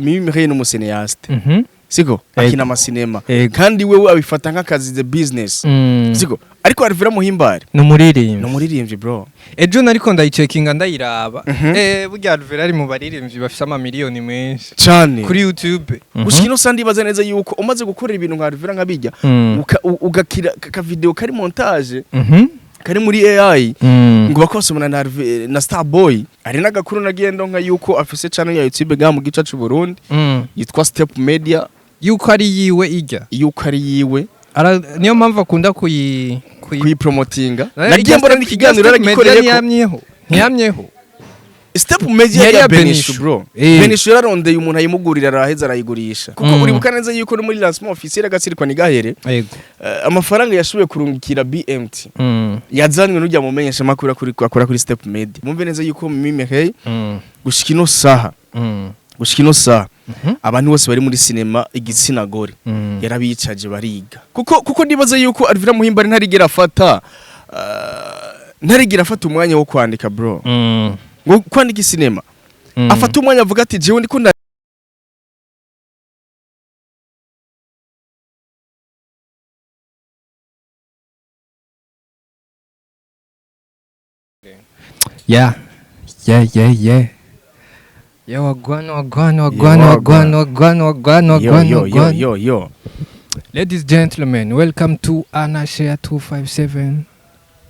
Mimi Mireille ni umucinéaste, siko? Ego. Akina amasinema. Ego. Kandi wewe abifata nk'akazi, the business, siko? Ariko Alvera Muhimbare ni umuririmbyi. Ni umuririmbyi, bro. Ejo nariko ndayicekinga, ndayiraba. Burya Alvera ari mu baririmbyi bafise amamiliyoni menshi cane kuri YouTube. Gushika ino sa ndibaza neza yuko umaze gukorera ibintu nka Alvera nkabijya, ugakira ka video kari montage, kari muri AI, ngo bakosomana na na Starboy. Hari n'agakuru nagiye ndonka yuko afise channel ya YouTube ga mu gice c'u Burundi yitwa Step Media. Yuko ari yiwe ijya? Yuko ari yiwe. Niyo mpamvu akunda kuyi kuyipromotinga. Nagiye Nagiye mbona n'ikiganiro yaragikoreye ko ntiyamyeho, ntiyamyeho. Step Media Yari ya ya Benishu, Benishu. bro. Benishu yararondeye umuntu ayimugurira, araheza arayigurisha, kuko uribuka neza yuko no muri lancement officiel agatsirikwa nigahere, amafaranga yashoboye kurungikira BMT yazanywe n'ujya mu menyesha makuru akora kuri Step Media. Mumve neza yuko Mimi Mireille, gushika ino saha, gushika ino saha, abantu bose bari muri sinema igitsina gore yarabicaje bariga, kuko nibaza yuko Alvira Muhimbare ntarigera afata umwanya wo kwandika, bro, ngo kwandika sinema, afata umwanya avuga ati: "Jewe ndiko Yeah, wagwan, wagwan, wagwan, Yo, wagwan, wagwan, wagwan, Yo, wagwan, yo, yo, wagwan. yo, yo. Ladies, gentlemen, welcome to Anna Share 257.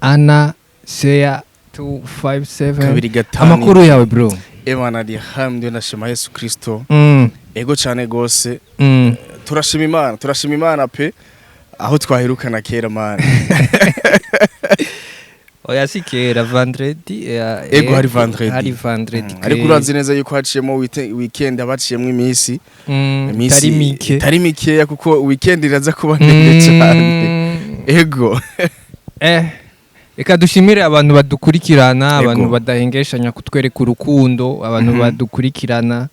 Anna Share 257. 25. Amakuru yawe, bro? Ebana, alhamdulillah, ndashima Yesu Kristo. Ego cyane gose. Turashima Imana, turashima Imana pe. Aho twahirukana kera, man. Oya, si kera, vendredi. Ego, hari vendredi. Hari vendredi. Ariko urazi neza yuko haciyemo weekend, abaciyemo iminsi iminsi itari mike. Itari mikeya, kuko weekend iraza kuba ndende cyane. Ego. Reka dushimire abantu badukurikirana, Ego. abantu badahengeshanya kutwereka urukundo, abantu badukurikirana.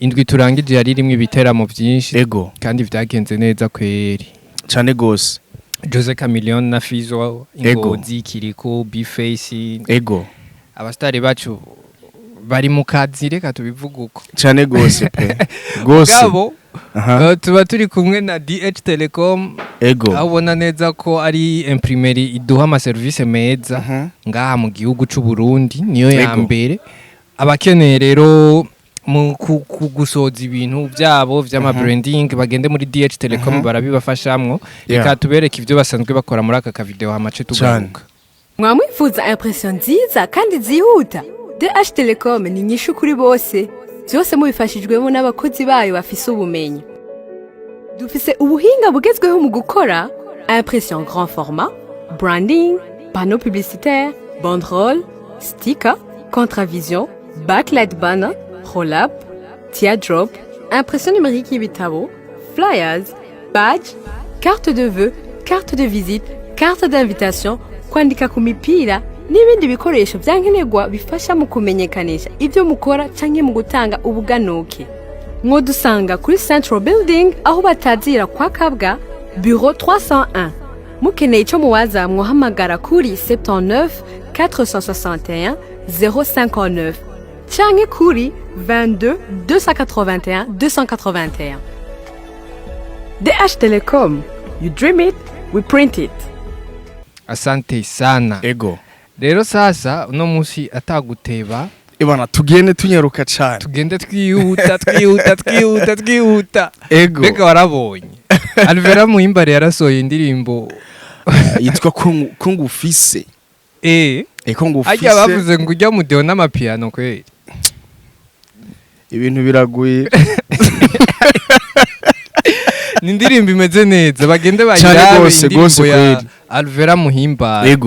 Indwi turangije yari irimwo ibiteramo byinshi kandi vyagenze neza kweri. Cyane gose. Jose Chameleone na Fizo, Ego. Ingozi, Kiriko, B-Face, abastari bacu bari mu kazi, reka tubivuge uko. Cyane gose pe, gose. Gabo, tuba turi kumwe na DH Telecom, aho ubona neza ko ari imprimerie iduha amaserivisi meza ngaha mu gihugu c'u Burundi, niyo ya mbere. Abakeneye rero mu gusoza ibintu byabo vy'ama branding bagende muri DH Telecom, barabibafashamwo. Reka tubereke ivyo basanzwe bakora muri aka kavideo hamace tugaruka. Mwamwifuza impression nziza kandi zihuta? DH Telecom ni inyishu kuri bose, byose mubifashijwemo n'abakozi bayo bafise ubumenyi. Dufise ubuhinga bugezweho mu gukora impression grand format, branding, panneau publicitaire, banderole, sticker, contravision, backlight banner, roll-up, teardrop, impression numérique y'ibitabo, flyers, badge, carte de vœux, carte de visite, carte d'invitation, kwandika ku mipira n'ibindi bikoresho byankenerwa bifasha mu kumenyekanisha ibyo mukora canke mu gutanga ubuganuke. Mwodusanga kuri Central Building, aho batazira kwa Kabwa, bureau 301. Mukeneye ico muwaza, mwohamagara kuri 79 461 059 canke kuri 22 281 281. DH Telecom, you dream it, we print it. Asante sana. Rero sasa uno munsi ataguteba, Ibana, tugende tunyaruka cyane. Tugende twihuta, twihuta, twihuta, twihuta. Mbega warabonye Alvera Muhimbare yarasohoye indirimbo? Yitwa ko ngufise. Ko ngufise. Ajya bavuze ngo ujya mu deo n'amapiano kweri. Ibintu biraguye. Ni indirimbo imeze neza, bagende Cane bayirabe, gose, indirimbo gose ya kweri. Alvera Muhimbare.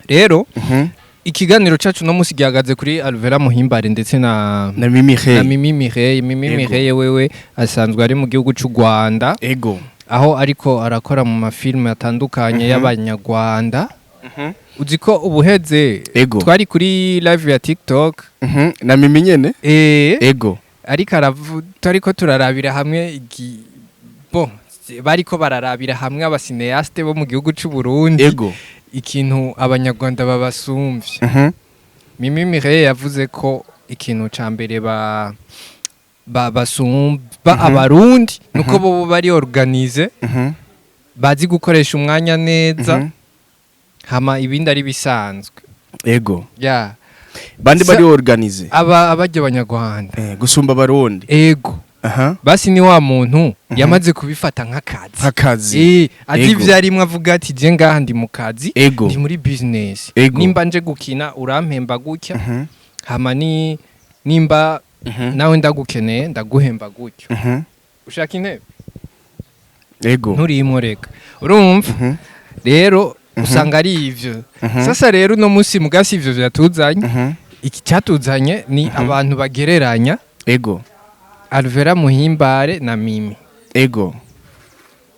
Rero ikiganiro cacu no musi gihagaze kuri Alvera Muhimbare ndetse na Na Mimi na Hey. Mimi Mireille. Mimi Mireille wewe asanzwe ari mu gihugu c'u Rwanda, aho ariko arakora mu mafilme atandukanye y'abanyarwanda. Uzi ko ubuheze twari kuri live ya TikTok? Na Mimi nyene. Ariko turiko turarabira hamwe bon, bariko bararabira hamwe abacinéastes bo mu gihugu c'u Burundi ikintu abanyarwanda babasumvye. Mimi Mireille yavuze ko Ikintu ca mbere ba basumba Abarundi nuko bo bari organisé, bazi gukoresha umwanya neza, hama ibindi ari bisanzwe. Ya. Bandi bari organisé? Aba abarya Abanyarwanda. Gusumba Abarundi? Ego. Basi ni wa muntu yamaze kubifata nk'akazi. Nk'akazi. Azi ivyo arimwo, avuga ati: "Je ngaha ndi mu kazi, ndi muri business. Nimba nje gukina, urampemba gutya, hama ni nimba nawe ndagukeneye, ndaguhemba gutyo. Ushaka intebe?" Nturimwo, reka, urumva? Rero usanga ari ivyo. Sasa rero uno munsi mugasi ivyo vyatuzanye, iki cyatuzanye ni abantu bagereranya Alvera Muhimbare na Mimi,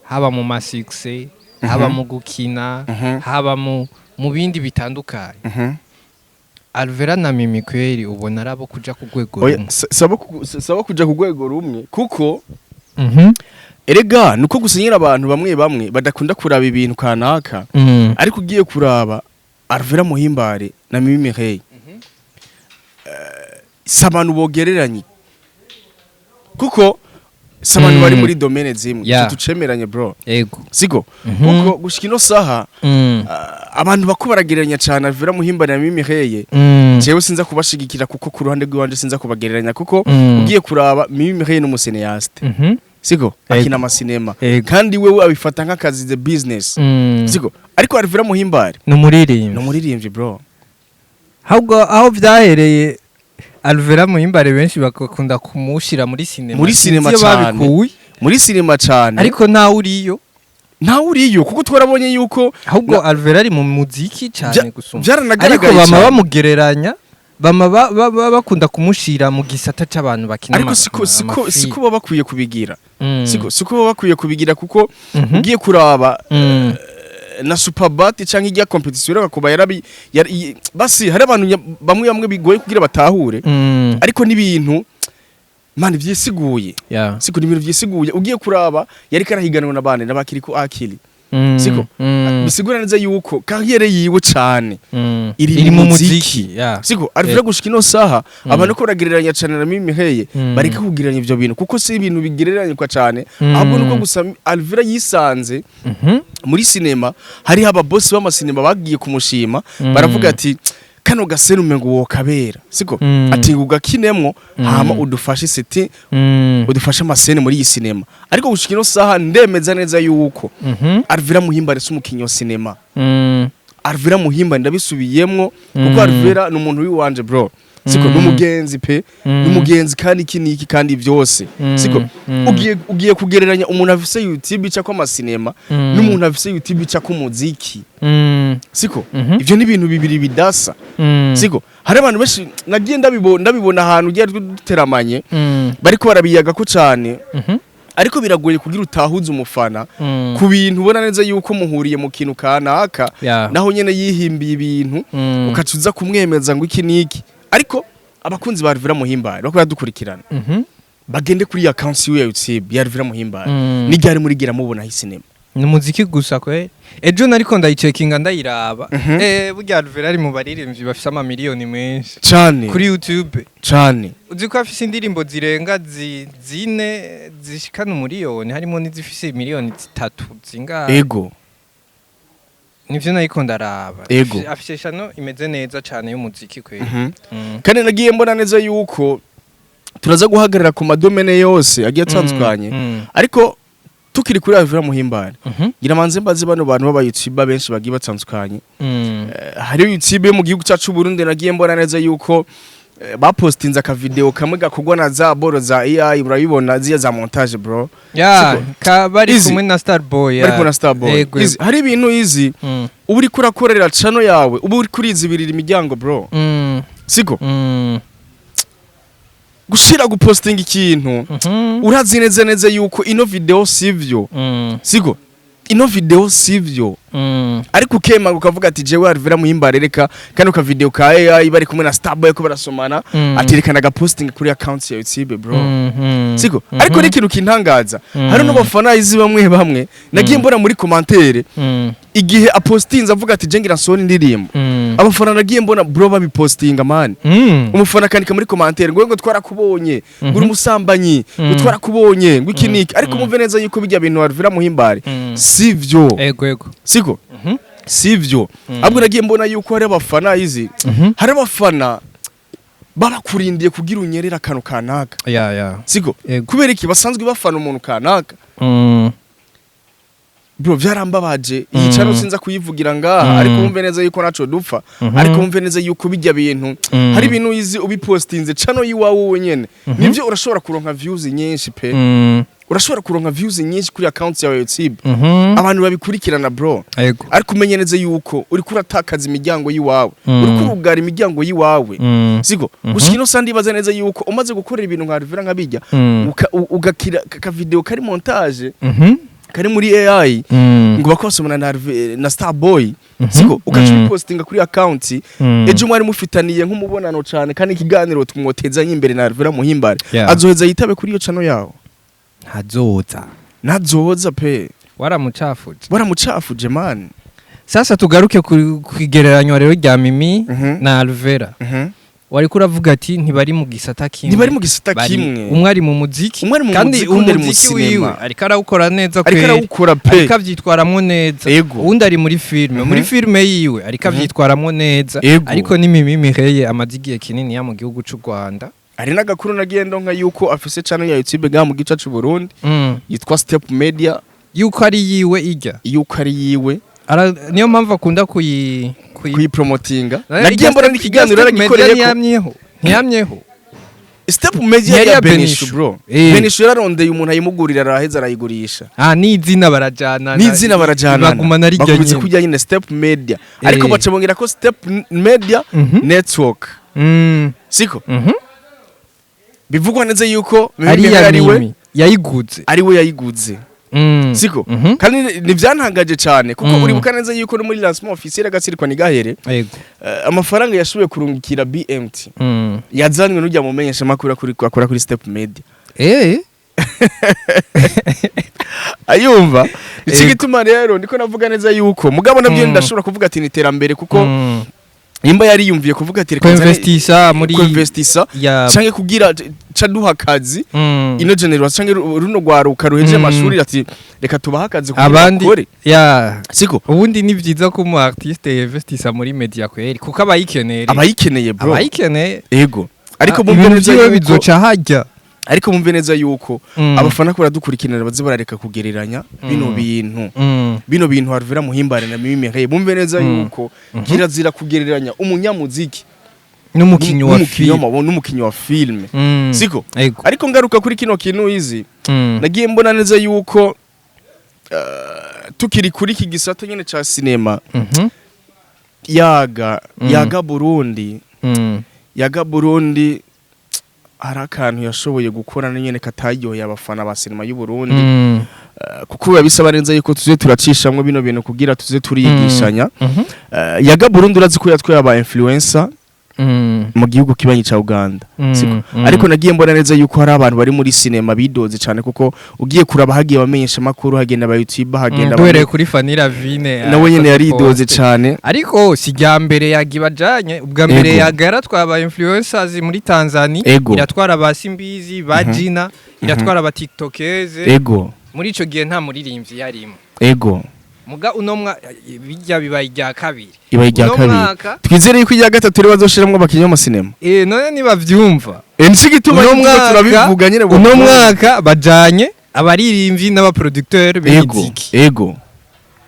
haba mu ma succès, haba mu gukina, haba mu bindi bitandukanye. Alvera na Mimi kweri ubona ari abo kuja ku rwego Oya, rumwe? saba kuja ku rwego rumwe, kuko erega nuko gusinyira abantu bamwe bamwe badakunda kuraba ibintu kanaka. Ariko ugiye kuraba Alvera Muhimbare na Mimi Mireille, si abantu bogereranye, kuko si abantu bari muri domaine zimwe. Tucemeranye, bro? Ego. Siko? Kuko gushika ino saha, abantu bako baragereranya cyane Alvera Muhimbare na Mimi Mireille. Jewe sinza kubashigikira, kuko ku ruhande rw'iwanje sinza kubagereranya, kuko ugiye kuraba, Mimi Mireille ni umu cinéaste, siko? Akina amasinema, kandi wewe abifata nk'akazi, the business, siko? Ariko Alvera Muhimbare ni umuririmbyi. Ni umuririmbyi, bro. Ahubwo aho byahereye, Alvera Muhimbare benshi bakunda kumushira muri sinema. Muri Sinzi sinema iyo cane. babikuye. Muri sinema cane. Ariko ntawe uriyo. Ntawe uriyo, kuko twarabonye yuko Ahubwo Alvera ari mu muziki cyane gusumba. Byaranagaragaragaye Ariko bama cane. bamugereranya, bama bakunda kumushira mu gisata c'abantu bakina Ariko siko amafilm. siko baba bakwiye kubigira. Siko baba bakwiye kubigira, kuko ugiye kuraba, na Superbat canke ijya competition kuba yarabi basi hari abantu bamwe bamwe bigoye kugira batahure. Ariko n'ibintu man vyisiguye. Siko? Ni ibintu vyisiguye. Ugiye kuraba, yari karahiganwa na bande n'abakiri ko akili, siko? Bisigura neza yuko carrière yiwe cane iri mu muziki. Siko? Alvera gushika ino saha, abantu ko baragereranya cane na Mimi Mireille, bareka kugereranya ivyo bintu, kuko si ibintu bigereranywa cane. Ahubwo nuko gusa Alvera yisanze muri sinema, hariho ababosi b'amasinema bagiye kumushima, baravuga ati: "Kano gasene umengo wokabera," siko? Ati: "Ngo ugakinemwo, hama udufashe seti, udufashe ama scènes muri iyi sinema." Ariko gushika ino saha, ndemeza neza yuko Alvera Muhimbare si umukinyi wa sinema. Alvera Muhimbare, ndabisubiyemwo, kuko Alvera ni umuntu w'iwanje, bro, siko? N'umugenzi pe. N'umugenzi, kandi iki niki, kandi byose, siko? Ugiye kugereranya umuntu afise YouTube icako amasinema n'umuntu afise YouTube icako umuziki, siko? Ivyo ni ibintu bibiri bidasa, siko? Hari abantu benshi nagiye ndabibona ahantu ugiye duteramanye, bariko barabiyaga ko cane. Ariko biragoye kugira utahuze umufana ku bintu ubona neza yuko muhuriye mu kintu kanaka, naho nyene yihimbiye ibintu, ukaca uza kumwemeza ngo iki niki. Ariko abakunzi ba Alvera Muhimbare bako badukurikirana, bagende kuri account yiwe ya YouTube ya Alvera Muhimbare. N'iryari murigira mubonaho isinema? Ni umuziki gusa kwe. Ejo nariko ndayicekinga, ndayiraba, burya Alvera ari mu baririmbyi bafise amamiliyoni menshi Cane. kuri YouTube. Cane. Uzi ko afise indirimbo zirenga 4 zishikana 1 miliyoni, harimo n'izifise miliyoni 3 zingahe? Ego. Nivyo nariko ndaraba. Ego. Afise shano imeze neza cane y'umuziki kwe. Kandi nagiye mbona neza yuko turaza guhagarara ku ma domaines yose agiye atandukanye. Ariko tukiri kuri Alvera Muhimbare, ngira manze mbaze bano bantu b'aba YouTuber benshi bagiye batandukanye. Hari YouTube yo mu gihugu cyacu Burundi nagiye mbona neza yuko bapostinze aka video kamwe gakorwa na za boro za AI, urabibona ziya za montage, bro. Ya. Siko? Ka bari Easy. kumwe na Starboy, ya. Bari kumwe na Starboy. Ego. Easy. Hari ibintu easy uba uriko urakorera channel yawe, uba uriko urizibirira imiryango, bro, siko? Gushira gupostinga ikintu urazi neza neza yuko ino video sivyo, siko? Ino video sivyo. Ariko ukema ukavuga ati: "Jewe Alvera Muhimbare, reka kano ka video ka AI bari kumwe na Starboy ko barasomana." Aterekana ga posting kuri account ya YouTube, bro. Siko? Ariko ni ikintu kintangaza, hari n'abafana izi bamwe bamwe nagiye mbona muri commentaire igihe apostinze avuga ati: "Je ngira nsone indirimbo." Abafana nagiye mbona, bro, babipostinga, man. Umufana akandika muri commentaire ngo twarakubonye, ngo uri umusambanyi, ngo twarakubonye, ngo iki niki. Ariko mumve neza yuko bijya bintu Alvera Muhimbare sivyo. Ego ego. Siko? Sivyo. Ahubwo nagiye mbona yuko hari abafana izi, hari abafana babakurindiye kugira unyerera akantu kanaka. Ya. Siko? Ego. Kubera iki? Basanzwe bafana umuntu kanaka. Bro, byarambabaje. Iyi channel sinza kuyivugira ngaha, ariko wumve neza yuko naco dupfa. Ariko wumve neza yuko bijya bintu, hari ibintu izi ubipostinze channel yiwawe wowe nyene, nivyo urashobora kuronka views nyinshi pe. Urashobora kuronka views nyinshi kuri account yawe ya YouTube, abantu babikurikirana, bro. Ariko umenye neza yuko uriko uratakaza imiryango y'iwawe, uriko urugara imiryango y'iwawe. Siko? Gushika ino sandi ibaza neza yuko umaze gukorera ibintu nka Alvera nkabijya, ugakira ka video kari montage, kari muri AI, ngo bakosomana na Starboy, siko? Ugaca ubipostinga kuri account, ejo mwari mufitaniye nk'umubonano cane kandi ikiganiro tumwotezanye imbere na Alvera Muhimbare, azoheza yitabe kuri iyo channel yawo? Ntazoza. Nazoza pe. Waramucafuje. Waramucafuje, man. Sasa tugaruke ku igereranywa rero rya Mimi na Alvera. Wariko uravuga ati ntibari mu gisata kimwe. Ntibari mu gisata kimwe. Umwe ari mu muziki, Umwe ari mu kandi muziki, uwundi ari mu umuziki cinema. wiwe ariko arawukora neza Ariko kweri. arawukora pe. Ariko avyitwaramwo neza. Uwundi ari muri filime, muri filime yiwe ariko avyitwaramwo neza. Ariko ni Mimi Mireye amaze igihe kinini ya mu gihugu c'u Rwanda. Hari n'agakuru nagiye ndonka yuko afise channel ya YouTube ngaha mu gice c'u Burundi yitwa Step Media. Yuko ari yiwe ijya? Yuko ari yiwe. Niyo mpamvu akunda kuyi kuyipromotinga. Nagiye mbona n'ikiganiro yaragikoreye ko ntiyamyeho, ntiyamyeho. Step Media Ntiyari ya iya Benishu, Benishu. bro. Benishu yararondeye umuntu ayimugurira, araheza arayigurisha. Ah, n'izina barajana. N'izina barajana. Bagumana ari ryo Bakomeza nyene. kujya nyine Step Media, ariko baca bongera ko Step Media Network. Siko? Bivugwa neza yuko ari Mimi iya ari we Mimi yayiguze. Ari we yayiguze. Siko? Kandi ntivyantangaje cyane kuko uribuka neza yuko no muri lancement officiel agatsirikwa nigahere, amafaranga yashoboye kurungikira BMT yazanywe n'ujya mu menyesha makuru akora kuri Step Media. Ayumva iki gituma rero ndiko navuga neza yuko mugabo nabyo ndashobora kuvuga ati ni iterambere, kuko nimba yariyumviye kuvuga ati reka nzane kuinvestisa muri kuinvestisa ya canke kugira ca duha akazi ino generation canke runo rwaruka ruhejeje amashuri, ati reka tubahe akazi kugira abandi bakore. Ya. Siko? Ubundi ni byiza ko umu artiste yinvestisa muri media kweri, kuko abayikeneye. Abayikeneye, bro. Abayikeneye. Ego, ariko Ah, mumve ibintu neza vyiwe yuko bizoca hajya. Ariko mumve neza yuko abafana ko baradukurikirana baze barareka kugereranya bino bintu. Bino bintu Alvera Muhimbare na Mimi Mireille, mumve neza yuko kirazira kugereranya umunyamuziki n'umukinyi wa n'umukinyi film. N'umukinyi wa filme. Siko? Ego. Ariko ngaruka kuri kino kintu izi, nagiye mbona neza yuko tukiri kuri iki gisata nyene ca sinema, yaga yaga Burundi, yaga Burundi hari akantu yashoboye gukora nyene kataryoheye abafana ba sinema y'u Burundi. Kuko biba bisaba neza yuko tuze turacishamwo bino bintu kugira tuze turigishanya. Yaga Burundi urazi ko yatwaye aba influencer mu gihugu kibanyi ca Uganda. Siko? Ariko nagiye mbona neza yuko hari abantu bari muri sinema bidoze cyane, kuko ugiye kuraba hagiye abamenyesha makuru, hagenda aba YouTuber, hagenda Duhereye kuri Fanny Lavine. Nawe nyene yaridoze cyane. Ariko si rya mbere yagibajanye, ubwa mbere yaga yaratwaye aba influencers muri Tanzania, iratwara ba Simbizi, ba Gina, iratwara aba tiktokers. Muri ico gihe nta muririmbyi yarimo. Muga uno mwa bijya bibaye irya kabiri. Ibaye irya Uno kabiri. mwaka. Twizere yuko irya gatatu rero bazoshiramwo abakinyi b'amasinema. None nibavyumva. Nico gituma Uno nyine mwaka turabivuga nyine uno mwaka bajanye abaririmbyi n'abaproducteur b'imiziki.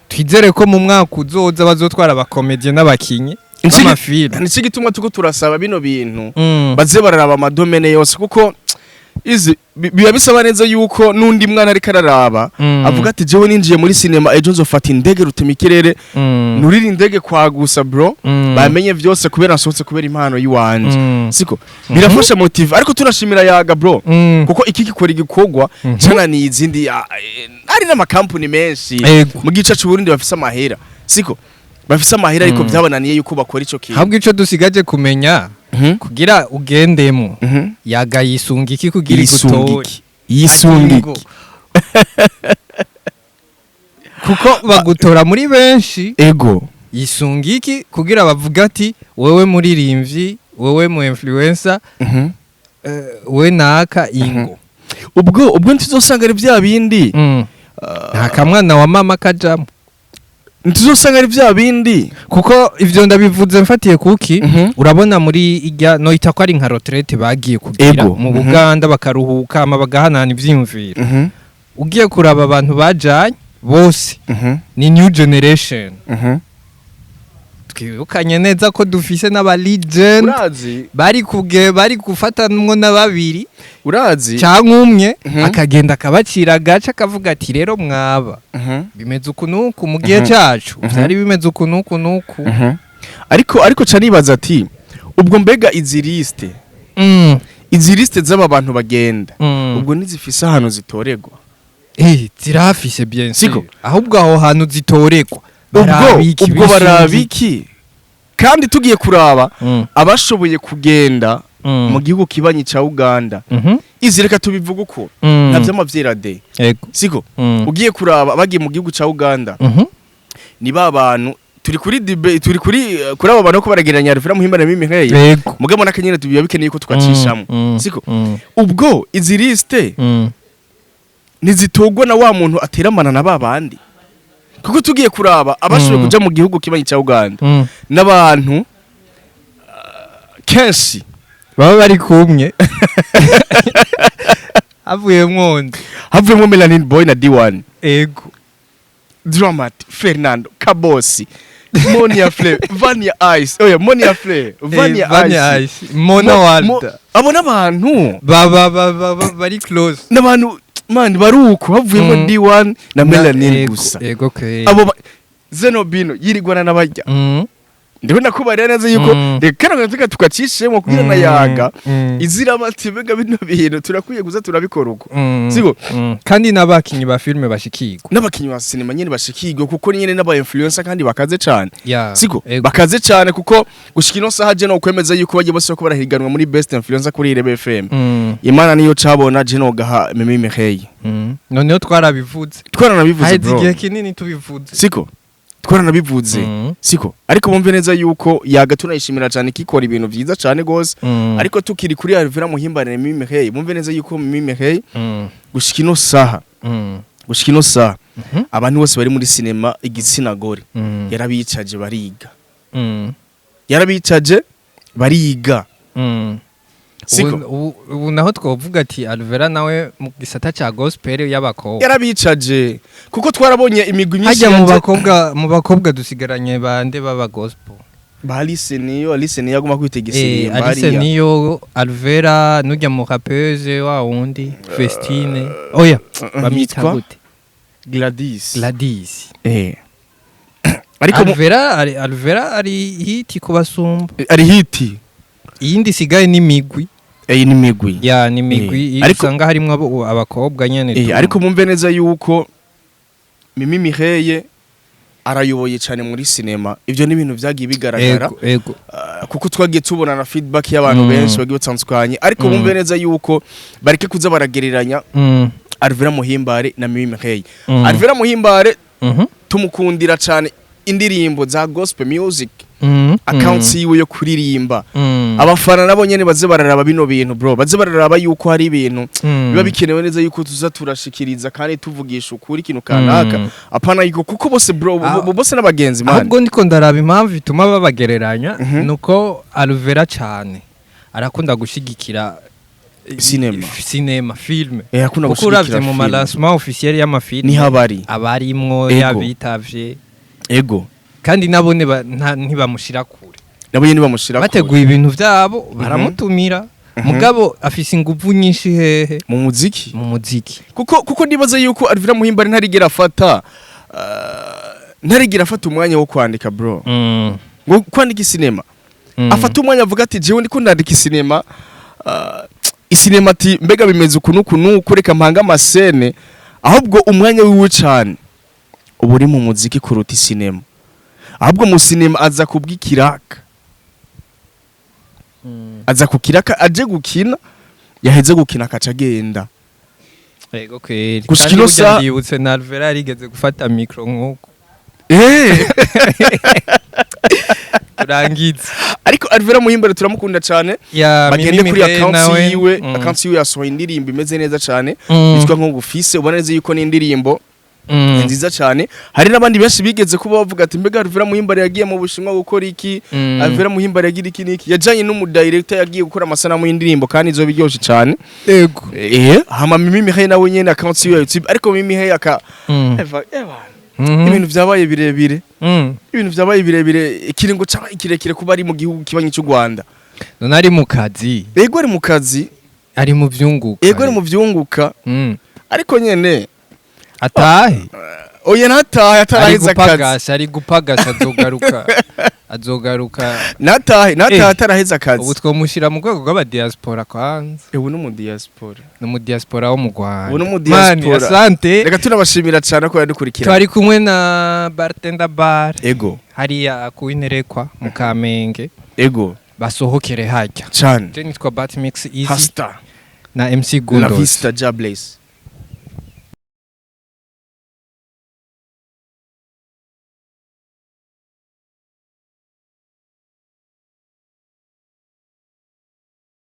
Twizere ko mu mwaka uzoza bazotwara abakomedie n'abakinyi b'amafilme. Nico gituma tuko turasaba bino bintu baze bararaba amadomene yose, kuko izi biba bisaba neza yuko n'undi mwana ariko araraba avuga ati: "Jewe ninjiye muri sinema, ejo nzofata indege rutema ikirere, nurira indege kwagusa, bro, bamenye vyose kubera nsohotse kubera impano yiwanje." Siko? Birafasha motive. Ariko turashimira Yaga, bro, kuko iki gikora igikorwa cananiye izindi, ari n'amakampuni menshi mu gice c'u Burundi bafise amahera. Siko bafise amahera, ariko byabananiye yuko bakora ico kintu. Ahubwo ico dusigaje kumenya, kugira ugendemo, Yaga yisunga iki kugira Yisunga igutore? iki? Yisunga Ati ngo. iki? Kuko bagutora muri benshi. Yisunga iki kugira bavuga ati: "Wewe muririmbyi, wewe mu influencer, we naka, ingo"? Ubwo ntituzosanga ari bya bindi? Nta kamwana wa mama kajamo. Ntituzosanga ari bya bindi? Kuko ivyo ndabivuze mfatiye kuki? Urabona muri ijya noita ko ari nka retraite bagiye kugira mu Buganda, bakaruhuka ama bagahanana ivyiyumviro. Ugiye kuraba abantu bajanye bose ni new generation. Twibukanye neza ko dufise n'aba legend Urazi, bari gufatanwa na babiri urazi, cyangwa umwe, akagenda akabacira agace, akavuga ati: "Rero mwaba bimeze uku nuku, mu gihe cyacu byari bimeze uku nuku nuku." Ariko ca nibaza ati: ubwo mbega izi liste, izi liste z'aba bantu bagenda, ubwo ntizifise ahantu zitoregwa? Zirafise, bien Siko? sûr. Ahubwo aho hantu zitoregwa Ubwo barabiki, ubwo bisunze. Barabiki? Kandi tugiye kuraba abashoboye kugenda mu gihugu kibanyi ca Uganda, izi reka tubivuga uko, nta vy'amavyera de. Siko? Ugiye kuraba bagiye mu gihugu ca Uganda, ni ba bantu turi kuri dibe, turi kuri abo bantu ko baragereranya Alvera Muhimbare na Mimi Nkeye. Mugabo n'akanyene tubiba bikeneye ko twacishamo. Siko? Ubwo izi liste ntizitogwa na wa muntu ateramana na ba bandi? Kuko tugiye kuraba abashoboye kuja mu gihugu kibanyi ca Uganda n'abantu kenshi baba bari kumwe, havuyemwo undi. Havuyemo Melanin Boy na D1, Dramat, Fernando Kabosi, Monia Flair, Vania Ice, oya, Monia Flair, Vania Vania Ice, Ice, Mona Walda. Abo n'abantu baba bari close. N'abantu man baruko havuyemo D1 na Melanin gusa. Ego ke. Abo Zenobino yirigwana n'abajya. Ndabona ko barira neza yuko reka kano tuka tukacishemo kugira na Yaga izira bati: "Bega bino bintu turakwiye kuza turabikora uko." Siko? Kandi n'abakinyi ba filime bashikirwa. N'abakinyi ba sinema nyene bashikirwe, kuko nyene n'aba influencer kandi bakaze cane. Siko? Ego. Bakaze cane, kuko gushika ino saha je no kwemeza yuko bagiye bose ko barahiganwa muri best influencer kuri Irebe FM. Imana niyo cabona, je no gaha Mimi Mireille. Noneho twarabivuze. Twaranabivuze, Haheze bro. igihe kinini tubivuze. Siko? Twaranabivuze. Siko? Ariko bumve neza yuko Yaga tunayishimira cyane, kikora ibintu vyiza cyane gose. Ariko tukiri kuri Alvera Muhimbare na Mimi Mireille, bumve neza yuko Mimi Mireille gushika ino saha, gushika ino saha, abantu bose bari muri sinema igitsina gore yarabicaje bariga. Yarabicaje bariga. Siko? Ubu naho twovuga ati Alvera nawe mu gisata ca gospel y'abakobwa Yarabicaje, kuko twarabonye imigwi myinshi hajya mu bakobwa. Mu bakobwa dusigaranye bande baba gospel? Ba Alice niyo, Alice niyo aguma kwitega isirimba Alice hariya. niyo, Alvera, nujya mu rapeuse wa wundi Festine, oya, bamwita Yitwa gute? Gladys. Gladys. Ariko Alvera ari hit kubasumba. Ari hit. Iyindi isigaye ni migwi. Ni migwi. Ya, ni migwi. Usanga harimwo abakobwa nyene tu. Ariko mumve neza yuko Mimi Mireille arayoboye cyane muri sinema. Ibyo ni ibintu vyagiye bigaragara. Ego ego. Kuko twagiye tubona na feedback y'abantu benshi bagiye batandukanye. Ariko bumve neza yuko bareke kuza baragereranya Alvera Muhimbare na Mimi Mireille. Alvera Muhimbare tumukundira cyane indirimbo za gospel music, accounts yiwe yo kuririmba. Abafana nabo nyene baze bararaba bino bintu, bro, baze bararaba yuko hari ibintu biba bikenewe neza yuko tuza turashikiriza kandi tuvugisha ukuri ikintu kanaka. Apana yuko kuko bose, bro, bose n'abagenzi, man. Ahubwo ndiko ndaraba impamvu ituma babagereranya, nuko Alvera cane arakunda gushigikira Cinema. Cinema, film. Akunda Kuko uravye gushigikira mu film. ma lancement officiel y'amafilm Niho abari. abarimwo, yabitavye, kandi nabone ntibamushira kure. Nabo nyene bamushira kure. Bateguye ibintu vyabo baramutumira, mugabo afise inguvu nyinshi hehe? Mu muziki. Mu muziki. Kuko nibaza yuko Alvera Muhimbare ntarigera afata umwanya wo kwandika, bro, ngo kwandika isinema. Afata umwanya avuga ati: "Jewe ndiko ndandika isinema, isinema," ati: "Mbega bimeze uku nuku nuku, reka mpanga amasene." Ahubwo umwanya wiwe cane uba uri mu muziki kuruta isinema. Ahubwo mu sinema aza kubw'ikiraka, aza ku kiraka aje gukina, yaheze gukina akaca agenda. Yego kweri. Gushika Kandi ino burya ndibutse na Alvera yarigeze gufata micro nk'uko. Turangize. Ariko Alvera Muhimbare turamukunda cyane. Ya. Bagende Mimi kuri Mireille account nawe. yiwe. Account yiwe yasohoye indirimbo imeze neza cyane, yitwa nko gufise. Ubona neza yuko ni indirimbo nziza cyane. Hari n'abandi benshi bigeze kuba bavuga ati: "Mbega Alvera Muhimbare yagiye mu Bushinwa gukora iki? Alvera Muhimbare yagira iki n'iki?" Yajanye n'umudirector, yagiye gukora amasanamu y'indirimbo, kandi izo biryoshe cyane. Hama Mimi Mireille nawe nyene, account yiwe ya YouTube. Ariko Mimi Mireille aka eva eva, ibintu vyabaye birebire. Ibintu vyabaye birebire, ikiringo cabaye kirekire kuba ari mu gihugu kibanyi cy'u Rwanda. None ari mu kazi. Ego, ari mu kazi. Ari mu vyunguka. Ego, ari mu vyunguka. Ariko nyene Atahe. Oya, ntatahe Ari ataraheza akazi. gupagasa, ari gupagasa, azogaruka, azogaruka. Ntatahe, ntatahe ataraheza akazi. Ubu twomushyira mu rwego rw'abadiaspora kwanza. Ubu no mu diaspora. Ni mu diaspora wo mu Rwanda. Ubu ni mu diaspora. Mani, asante. Reka tunabashimira cyane ko yadukurikira. Twari kumwe na Bartender Bar, hariya ku Interekwa mu Kamenge. Basohokere hajya. Cyane. Je nitwa Batmix Easy Hasta na MC la Gundos. vista, Jah bless.